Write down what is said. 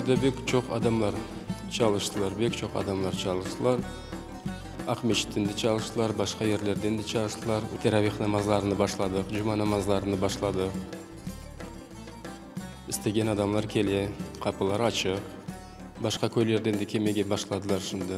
Burada bek çoq adamlar çalıştılar, bek çoq adamlar çalıştılar. Aqmeçitten de çalıştılar, başqa yerlerden de çalıştılar. Teravih namazlarını başladıq, cuma namazlarını başladıq. İstegen adamlar kele, qapılar açıq. Başqa köylerden de kelmege başladılar şimdi.